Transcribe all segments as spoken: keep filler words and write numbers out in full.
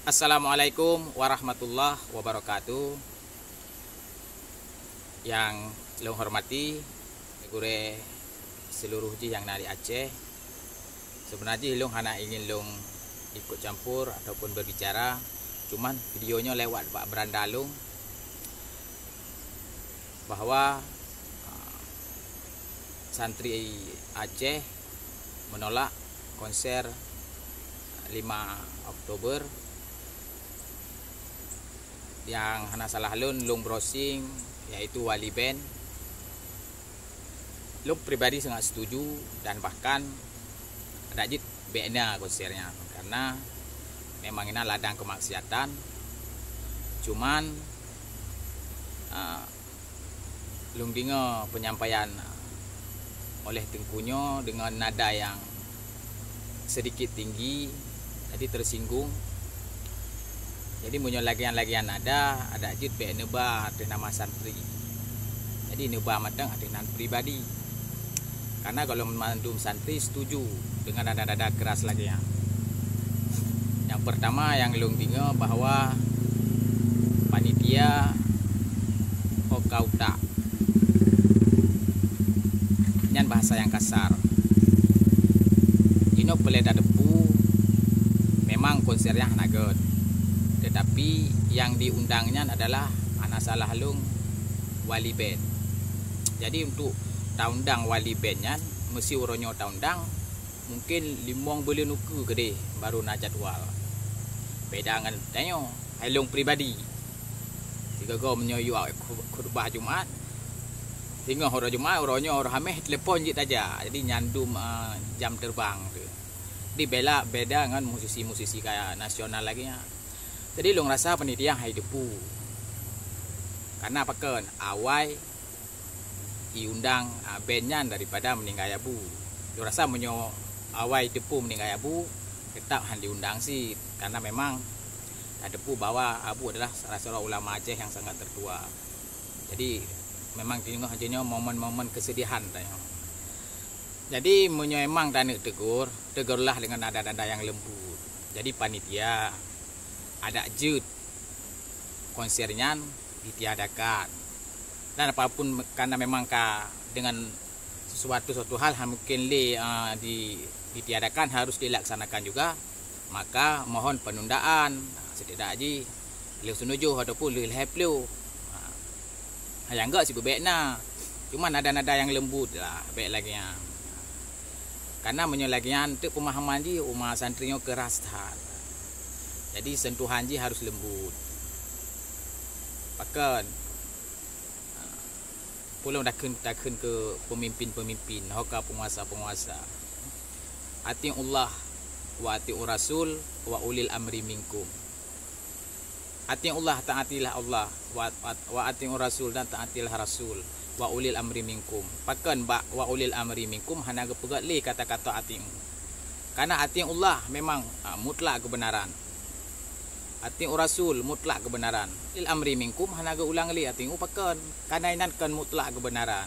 Assalamualaikum warahmatullahi wabarakatuh. Nyang lôn hormati gurée seluruh jih nyang na di Aceh. Seubeuna jih lôn hana ingin lôn ikut campur ataupun berbicara, cuman video nyoe lewat bak beranda lôn bahwa, ah, santri Aceh menolak konser lima Oktober. Nyang hana salah lôn, lôn browsing, yaitu Wali Band. Lôn pribadi sangat setuju dan bahkan adak jeuet bék na konser nyan, karena memang inan ladang kemaksiatan. Cuman, ah, lôn deungoe penyampaian oleh Teungku nyoe deungon nada nyang sedikit tinggi, jadi tersinggung. Jadi meunyoe lagée nyan, lagée nyan nada, adak jeuet bék neuba ateueh nama santri. Jadi neuba mantong ateueh nan pribadi. Karena gohlom mandum santri setuju dengan nada-nada keras lagée nyan. Nyang pertama nyang lôn deungoe bahwa panitia hoka utak. Nyan bahasa nyang kasar. Jinoe peureulée tateupeue, memang konser nyan hana gét. Tetapi nyang diundang nyan adalah, hana salah lôn, Wali Band. Jadi untuk taundang Wali Band nyan, meusi uroe nyoe taundang, mungkin limong buleuen ukeue keudeh baru na jadwal. Beda ngon tanyoe, hai lôn pribadi. Sigoe-goe meunyoe yue khutbah Jumat, singoh uroe Jumat, uroe nyoe uroe Hameh, telepon jeuet tajak. Jadi nyan dum, eh, jam terbang tu. Jadi bela beda ngon musisi-musisi kaya nasional lagée nyan. Jadi lôn rasa panitia hai teupeue. Karena pakon awai iundang, ah, band nyan daripada meuninggai Abu. Lôn rasa meunyoe awai teupeue meuninggai Abu, teutap han diundang cit, karena memang tateupeue bahwa Abu adalah salah seorang ulama Aceh nyang sangat tertua. Jadi memang teungoh jinoe momen-momen kesedihan tanyoe. Jadi meunyoe emang taneuk tegur, tegurlah dengan nada-nada nyang lembut. Jadi panitia, adak jeuet konser nyan ditiadakan. Dan apapun, karena memang ka dengan sesuatu, suatu hal han mungkin lé, eh, di, ditiadakan, harus dilaksanakan juga, maka mohon penundaan, setidak jih lheueh seunujoh ataupun lheueh lhée ploh. Ha, nyang gét sibeubaik na. Cuma nada-nada nyang lembut lah, bék lagée nyan. Karena meunyoe lagée nyan, teuk pemahaman jih umat santri nyoe keras that. Jadi sentuhan jih harus lembut. Pakon? Peue lôn takheun, takheun keu pemimpin-pemimpin, hoka penguasa-penguasa. Ati'ullah wa ati'ur rasul wa ulil amri minkum. Ati'ullah, taatilah Allah, wa, wa, wa ati'ur rasul, dan taatilah Rasul, wa ulil amri minkum. Pakon bak wa ulil amri minkum hana geupeugét lé kata-kata ati'u? Karena ati'ullah memang, ah, mutlak kebenaran. Ati'ur rasul mutlak kebenaran. Ulil amri minkum hana geuulang lé ati'u, pakon? Karena inan kon mutlak kebenaran.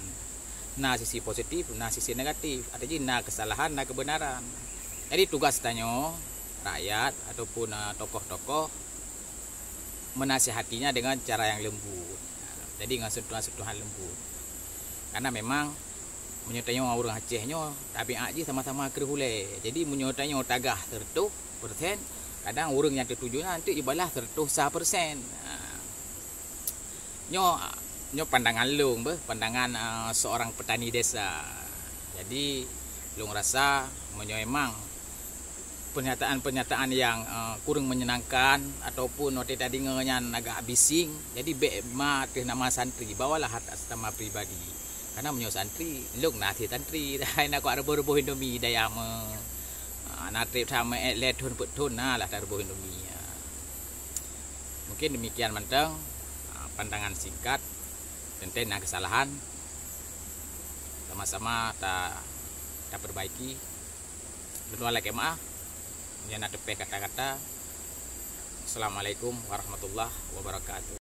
Na sisi positif, na sisi negatif. Arti jih na kesalahan, na kebenaran. Jadi tugas tanyoe, rakyat ataupun, ah, tokoh-tokoh, menasihatinya dengan cara yang lembut. Jadi dengan sentuhan-sentuhan lembut. Karena memang meunyoe tanyoe ureuëng Aceh nyoe, tabiat jih sama-sama kreueh ulée. Jadi meunyoe tanyoe tagah seratus persen, kadang ureuëng nyang teutuju nyan teuk jibalah seratus sa persen. Ha. Nyoe, nyoe pandangan lôn beh, pandangan, ah, seorang petani desa. Jadi lôn rasa meunyoe emang pernyataan-pernyataan yang, eh, kurang menyenangkan ataupun watée tadeungoe nyan agak bising, jadi bék ma ateueh nama santri, bawalah atas nama pribadi. Karena meunyoe santri, lôn na até santri, hai na kuat reuboh-reuboh Indomie dayah me, ah, na treb that meuet lhée thon peuet thon na lah tareuboh Indomie. Ah. Mungkin demikian mantong, ah, pandangan singkat. Teuntée na kesalahan, sama-sama ta, taperbaiki. Lôn lakée meu'ah, meunyoe na teupeh kata-kata. Assalamualaikum warahmatullahi wabarakatuh.